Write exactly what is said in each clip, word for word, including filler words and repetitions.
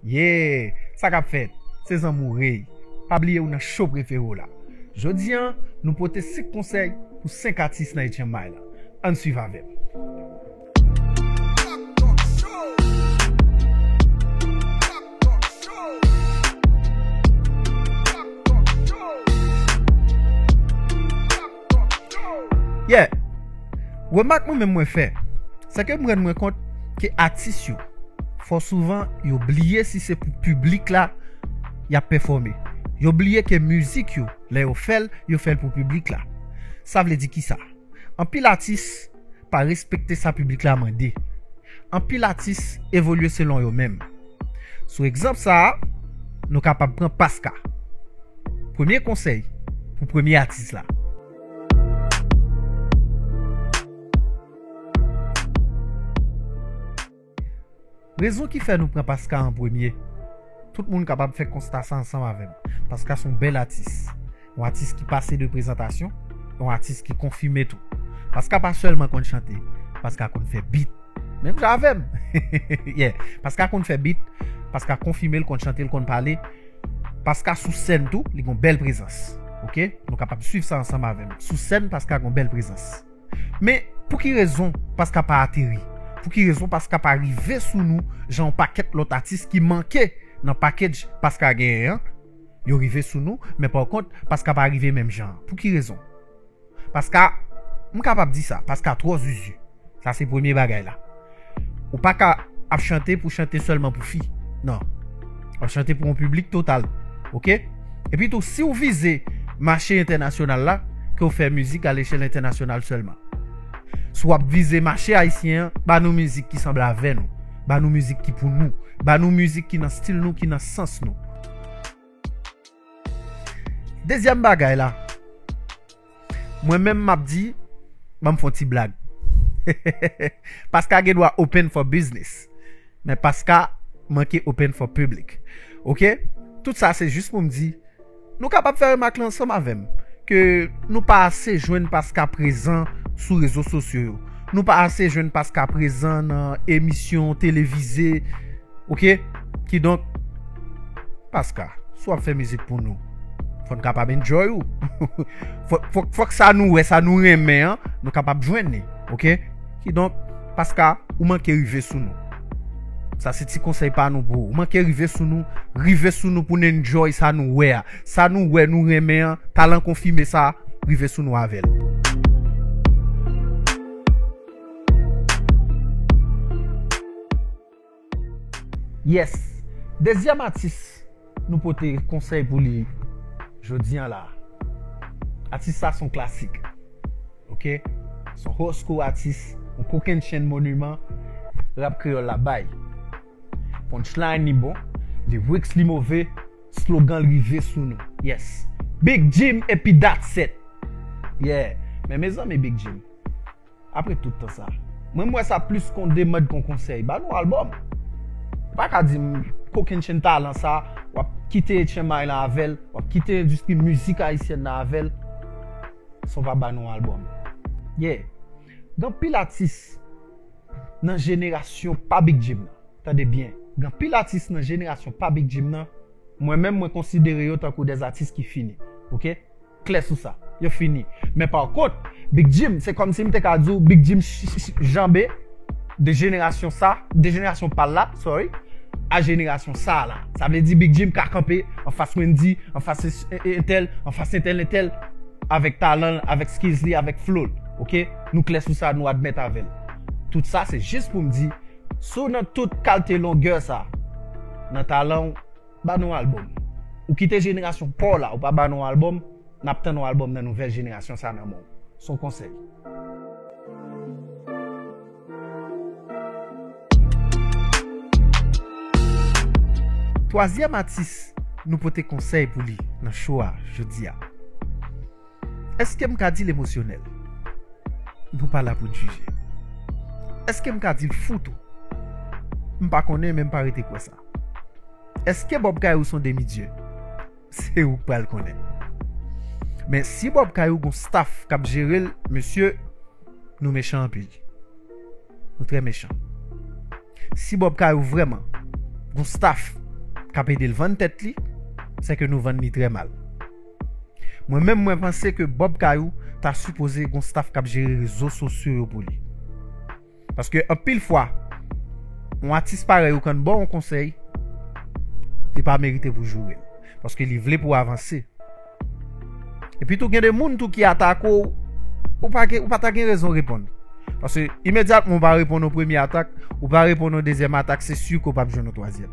Yeah! Sa k ap fèt? Se zanmi w Ray. Pa bliye ou nan show prefere w la. Jodi a, nou pote senk konsèy pou senk atis nan H M I la. Ann swiv avè m. Yeah! Remak mwen menm mwen fè, se ke m rann mwen kont ke atis yo, fò souvan yo bliye si se pou piblik la y ap pèfòme. Yo bliye ke mizik yo, lè yo fè l, yo fè l pou piblik la. Sa vle di kisa? Anpil atis pa respekte sa piblik la mande. Anpil atis evolye selon yo menm. Sou egzanp sa a, nou kapab pran Paska. Premye konsèy pou premye atis la. Rezon ki fè nou pran Paska an premye, tout moun kapab fè konsta sa ansanm avè m. Paska se yon bèl atis. Yon atis ki pase de prezantasyon, yon atis ki konfime tou. Paska pa sèlman konn chante, Paska konn fè bit. Menm jan avè m. Yeah. Paska konn fè bit, Paska konfime, l konn chante, l konn pale. Paska sou sèn tou, li gon bèl prezans. Oke? Nou kapab swiv sa ansanm avè m. Sou sèn, Paska gon bèl prezans. Men, pou ki rezon Paska pa ateri? Pou ki rezon Paska pa rive sou nou jan yon pakèt lòt atis ki manke nan package Paska genyen an? Yo rive sou nou, men pa kont, Paska pa rive menm jan an. Pou ki rezon? Paska, m kapab di sa, Paska twò zuzu. Sa se premye bagay la. Ou pa ka ap chante pou chante sèlman pou fi. Non. W ap chante pou yon piblik total. Oke? Epi tou, si w vize mache entènasyonal la, ke w fè mizik a lechèl entènasyonal sèlman. Si w ap vize mache ayisyen an, ba nou mizik ki sanble avè nou. Ba nou mizik ki pou nou. Ba nou mizik ki nan stil nou, ki nan sans nou. Dezyèm bagay la, mwen menm m ap di, ban m fè yon ti blag. Paska gen dwa open for business. Men Paska manke open for public. Oke? Tout sa se jis pou m di, nou kapab fè remak la ansanm avè m, ke nou pa ase jwenn Paska prezan sou rezo sosyo yo. Nou pa ase jwenn Paska prezan nan emisyon televize. Oke? Kidonk, Paska, si w ap fè mizik pou nou, fò n kapab enjoy ou. Fòk, fòk, fòk sa nou wè, sa nou renmen an, nou kapab jwenn li. Oke? Kidonk, Paska, ou manke rive sou nou. Sa se ti konsèy pa nou pou ou. Ou manke rive sou nou, rive sou nou pou n enjoy sa nou wè a. Sa nou wè, nou renmen an, talan konfime sa, rive sou nou avè l. Yes. Dezyèm atis nou pote konsèy pou li jodi a la. Atis sa se yon klasik. Oke? Se yon old school atis, yon kokennchenn moniman rap kreyòl la bay. Punchline li bon, lyrics li move, slogan l rive sou nou. Yes. Big Jim epi Datset. Yeah. Men mezanmi Big Jim. Apre tout tan sa, mwen m wè sa plis kon demann kon konsèy. Ba nou albòm. Ou pa ka di m kokennchenn talan sa, w ap kite H M I la avè l, w ap kite endistri mizik ayisyèn nan avè l, san w pa ba nou albòm. Yeah. Gen anpil atis nan jenerasyon pa Big Jim nan. Tande byen. Gen anpil atis nan jenerasyon pa Big Jim nan. Mwen menm, mwen konsidere yo tankou de atis ki fini. Oke? Klè sou sa. Yo fini. Men pa kont, Big Jim, se kòmsi m te ka di w, Big Jim ch- ch- ch- janbe de jenerasyon sa, de jenerasyon pa l la, sorry, a jenerasyon sa la. Sa vle di Big Jim ka kanpe anfas Wendy, anfas e- e- entèl, anfas entèl, entèl, avèk talan l, avèk skills li, avèk flow l. Oke? Nou klè sou sa, nou admèt avè l. Tout sa, se jis pou m di, si w nan tout kalte longè sa, nan talan w, ba nou albòm. Ou kite jenerasyon pa w la, ou pa ba nou albòm, n ap tann yon albòm nan nouvèl jenerasyon sa nan men w. Se yon konsèy. Twazyèm atis nou pote konsèy pou li nan show a jodi a. Èske m ka di l emosyonèl? Nou pa la pou n jije. Èske m ka di l fou tou? M pa konnen, men m pa rete kwè sa. Èske Bob Kayou se yon demidye? Se ou k pral konnen. Men si Bob Kayou gon staff k ap jere l, mesye, nou mechan anpil. Nou trè mechan. Si Bob Kayou vrèman gon staff k ap ede l vann tèt li, se ke nou vann li trè mal. Mwen menm, mwen panse ke Bob Kayou ta sipoze gon staff k ap jere rezo sosyo yo pou li. Paske anpil fwa, yon atis parèy ou konn ba w yon konsèy, li pa merite pou joure l. Paske li vle pou w avanse. Epi tou, gen de moun tou ki atake w, ou pa, gen- ou pa ta gen rezon reponn. Paske imedyatman ou pa reponn yon premye atak, ou pa reponn yon dezyèm atak, se si ke w p ap jwenn yon twazyèm.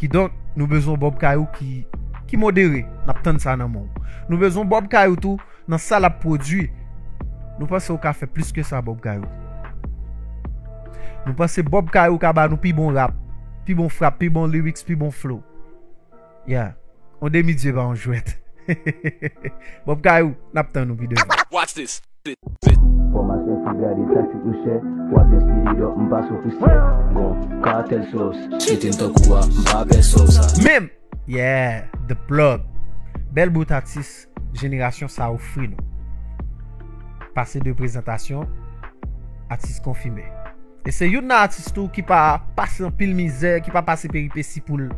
Kidonk, nou bezwen Bob Kayou ki, ki modere. N ap tann sa nan men w. Nou bezwen Bob Kayou tou, nan sa l ap pwodui. Nou panse ou ka fè plis ke sa, Bob Kayou? Nou panse Bob Kayou ka ba nou pi bon rap, pi bon frap, pi bon lyrics, pi bon flow? Yeah. On demi dye pa yon jwèt. Bob Kayou, n ap tann ou pi devan. Watch this. Fòmasyon fi gade taktik nou chè. W ap enspire dòk m pa sou pousyè. Gon katèl sous. Chete m tankou a m pa pè sou sa. Menm! Yeah, The Plug. Bèl bout atis jenerasyon sa ofri nou. Pase de prezantasyon, atis konfime. E se youn nan atis tou ki pa pase anpil mizè, ki pa pase peripesi pou l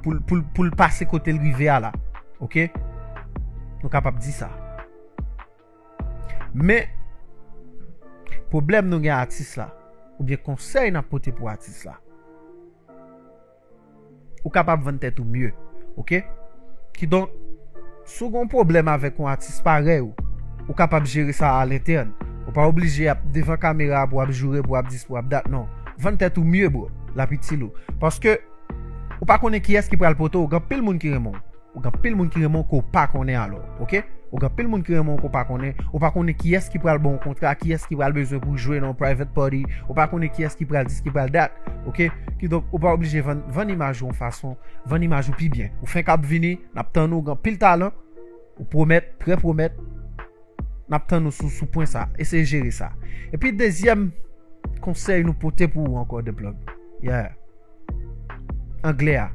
pou l pou l pou l pase kote l rive a la. Oke? Nou kapab di sa. Men pwoblèm nou gen atis la, oubyen konsèy n ap pote pou atis la, ou kapab vann tèt ou mye. Oke? Kidonk, si w gen yon pwoblèm avèk yon atis parèy ou, ou kapab jere sa alentèn. Ou pa oblije ap devan kamera pou w ap joure, pou w ap dis, pou w ap dat, non. Vann tèt ou mye, bro. L ap itil ou. Paske ou pa konnen kiyès ki pral pote w. Gen anpil moun ki renmen w. Ou gen anpil moun ki renmen w ke w pa konnen alò. Oke? Ou gen anpil moun ki renmen w ke w pa konnen. Ou pa konnen kiyès ki pral ba w yon kontra, kiyès ki pral bezwen pou jwe nan yon private party. Ou pa konnen kiyès ki pral dis, ki pral dat. Oke? Kidonk, ou pa oblije vann, vann imaj ou yon fason, vann imaj ou pi byen. Ou fenk ap vini, n ap tann ou, gen anpil talan. Ou pwomèt, trè pwomèt. N ap tann ou sou, sou pwen sa. Eseye jere sa. Epi dezyèm konsèy nou pote pou ou ankò, The Plug. Yeah. Anglè a.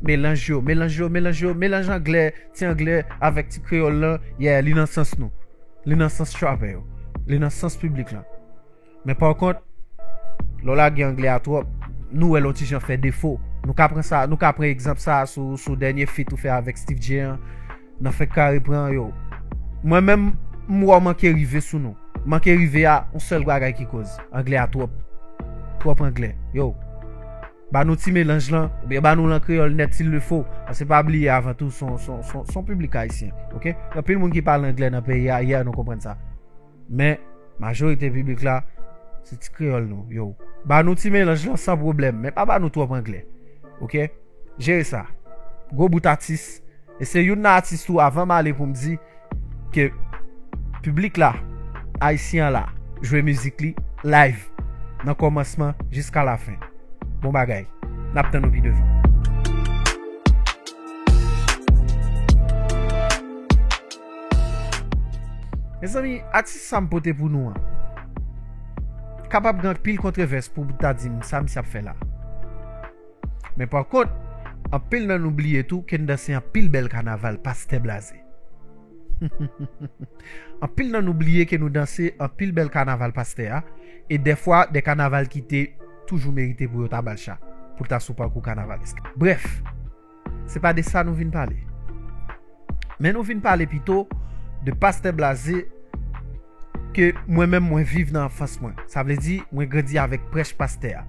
Melanj yo, melanj yo, melanj yo, melanj anglè, ti anglè avèk ti kreyòl lan, yeah, li nan sans nou. Li nan sans trapè yo. Li nan sans piblik lan. Men pa kont, lè w lage anglè a twòp, nou wè l yon ti jan fè defo. Nou ka pran sa, nou ka pran egzanp sa sou, sou dènye feat ou fè avèk Steve J an. Nan fèk kare pran yo. Mwen menm, m wè w manke rive sou nou. Manke rive a, yon sèl bagay ki koz. Anglè a twòp. Twòp anglè. Yo. Ba nou ti melanj lan, oubyen ba nou l an kreyòl nèt s'il le faut. Paske pa bliye avan tou, se yon, se yon, se yon, se yon piblik ayisyen. Oke? Gen anpil moun ki pale anglè nan peyi a, yeah, nou konprann sa. Men, majorite piblik la, se ti kreyòl nou, yo. Ba nou ti melanj lan san pwoblèm, men pa ba nou twòp anglè. Oke? Jere sa. Gwo bout atis. E se youn nan atis tou, avan m ale, pou m di ke piblik la, ayisyen an la, jwe mizik li live, nan kòmansman jiska lafen. Bon bagay. N ap tann ou pi devan. Mezanmi, atis sa m pote pou nou an kapab gen anpil kontwovès pou ta di m sa misye ap fè la. Men pa kont, anpil nan nou bliye tou ke n danse anpil bèl kanaval Pastè Blaze. Anpil nan nou bliye ke nou danse anpil bèl kanaval pastè a, e dèfwa de kanaval ki te toujou merite pou yo ta ba l cha, pou l ta sou pakou kanavalesk. Brèf, se pa de sa nou vin pale. Men nou vin pale pito de Pastè Blaze ke mwen menm mwen viv nan anfans mwen. Sa vle di, mwen grandi avèk prèch pastè a.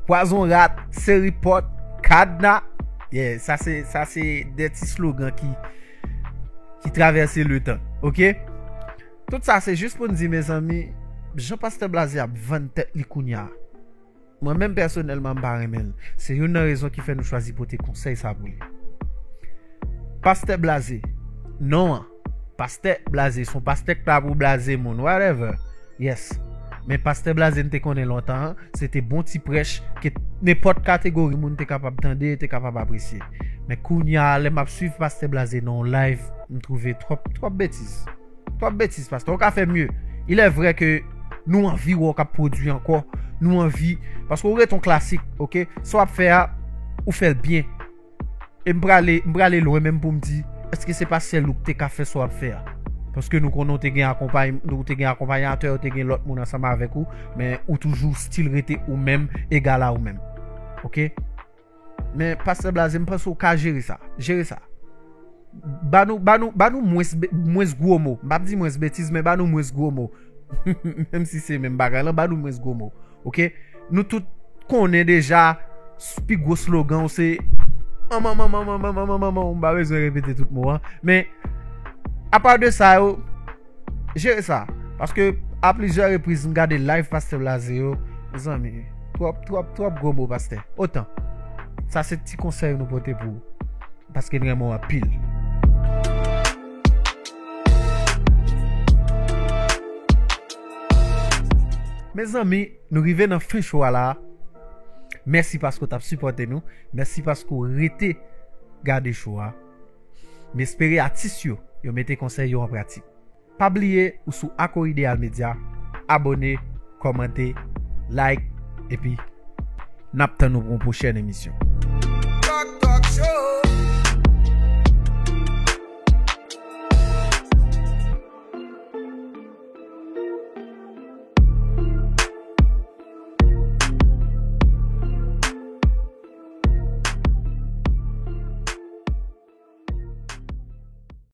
Pwazon rat, seri pòt, kadna. Yeah, sa se, sa se de ti slogan ki, ki travèse letan. Oke? Tout sa se jis pou n di, mezanmi, jan Pastè Blaze ap vann tèt li kounye a. Mwen menm pèsonèlman m pa renmen l. Se youn nan rezon ki fè nou chwazi pote konsèy sa pou li. Pastè Blaze. Non an. Pastè Blaze. Se yon pastè k la pou blaze moun. Whatever. Yes. Men Pastè Blaze n te konnen lontan an, se te bon ti prèch ke nenpòt kategori moun te kapab tande, te kapab apresye. Men kounye a, lè m ap swiv Pastè Blaze nan yon live, m twouve twòp, twòp betiz. Twòp betiz, pastè. Ou ka fè mye. Il est vrai ke nou anvi wè w k ap pwodui ankò. Nou anvi. Paske ou ret yon klasik, oke? Sa w ap fè a, ou fè l byen. E m prale, m prale lwen menm pou m di, èske se pa sèl ou k te ka fè sa w ap fè a? Paske nou konnen ou te gen akonpay, ou te gen akonpayatè, ou te gen lòt moun ansanm avèk ou, men ou toujou still rete ou menm, egal a ou menm. Oke? Men Pastè Blaze, m panse ou ka jere sa. Jere sa. Ba nou, ba nou, ba nou mwens, be- mwens gwo mo. M p ap di mwens betiz, men ba nou mwens gwo mo. Menm si se menm bagay lan, ba nou mwens gwo mo. Oke? Nou tout konnen deja, s- pi gwo slogan w se manman, manman, manman, manman, manman. M pa bezwen repete tout mo an. Men, apa de sa yo, jere sa. Paske a plizyè repriz, m gade live Pastè Blaze yo. Mezanmi, twòp, twòp, twòp gwo mo, pastè. Otan. Sa se ti konsèy nou pote pou ou. Paske n renmen w anpil. Mezanmi, nou rive nan fen show a la. Mèsi paske w t ap sipòte nou. Mèsi paske w rete gade show a. M espere atis yo, yo mete konsèy yo an pratik. Pa bliye ou sou Ako Ideal Media, abòne, kòmante, like, epi n ap tann nou pou yon pwochèn emisyon. Talk, talk show.